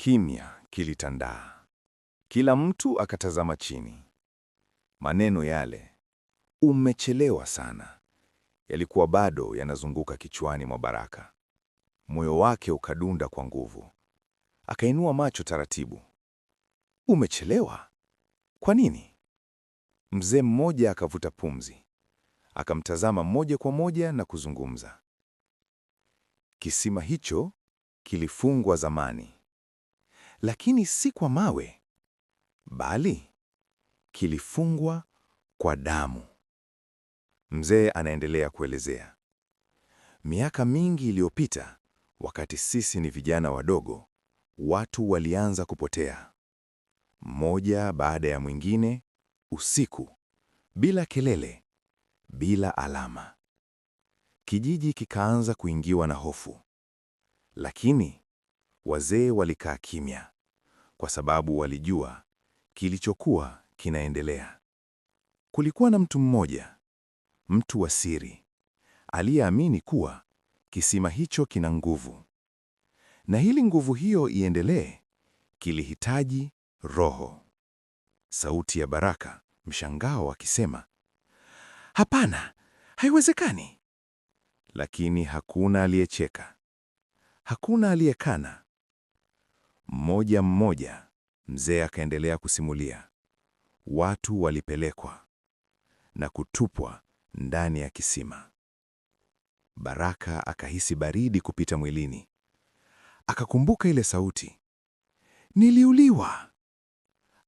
Kimya kilitandaa. Kila mtu akatazama chini. Maneno yale, "Umechelewa sana," yalikuwa bado yanazunguka kichwani mwa Baraka. Moyo wake ukadunda kwa nguvu. Akainua macho taratibu. "Umechelewa? Kwa nini?" Mzee mmoja akavuta pumzi, akamtazama moja kwa moja na kuzungumza. "Kisima hicho kilifungwa zamani, lakini si kwa mawe, bali kilifungwa kwa damu." Mzee anaendelea kuelezea. "Miaka mingi iliyopita, wakati sisi ni vijana wadogo, watu walianza kupotea. Mmoja baada ya mwingine, usiku, bila kelele, bila alama. Kijiji kikaanza kuingiwa na hofu. Lakini wazee walikaa kimya, kwa sababu walijua kilichokuwa kinaendelea. Kulikuwa na mtu mmoja, mtu wa siri, aliyeamini kuwa kisima hicho kina nguvu, na ili nguvu hiyo iendelee, kilihitaji roho." Sauti ya Baraka, mshangao, akisema, "Hapana, haiwezekani." Lakini hakuna aliyecheka, hakuna aliyekana. Mmoja mmoja, mzee akaendelea kusimulia. Watu walipelekwa na kutupwa ndani ya kisima. Baraka akahisi baridi kupita mwilini. Akakumbuka ile sauti, "Niliuliwa."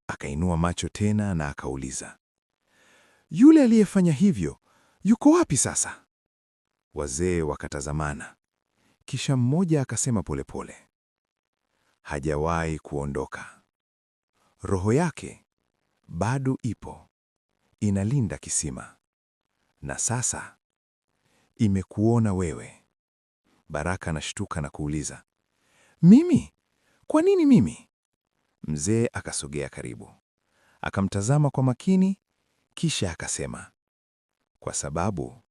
Akainua macho tena na akauliza, "Yule aliyefanya hivyo yuko wapi sasa?" Wazee wakatazamana, kisha mmoja akasema polepole, "Hajawahi kuondoka. Roho yake bado ipo, inalinda kisima, na sasa imekuona wewe." Baraka anashtuka na kuuliza, "Mimi? Kwa nini mimi?" Mzee akasogea karibu, akamtazama kwa makini, kisha akasema, "Kwa sababu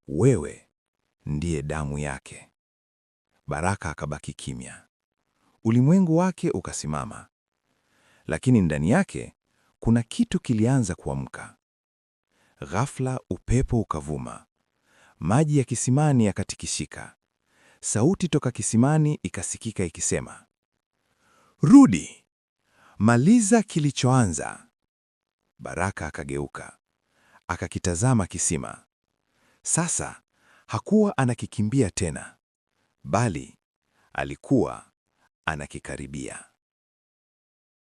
wewe ndiye damu yake." Baraka akabaki kimya. Ulimwengu wake ukasimama, lakini ndani yake kuna kitu kilianza kuamka. Ghafla upepo ukavuma, maji ya kisimani yakatikisika. Sauti toka kisimani ikasikika ikisema, "Rudi, maliza kilichoanza." Baraka akageuka, akakitazama kisima. Sasa hakuwa anakikimbia tena, bali alikuwa anakikaribia.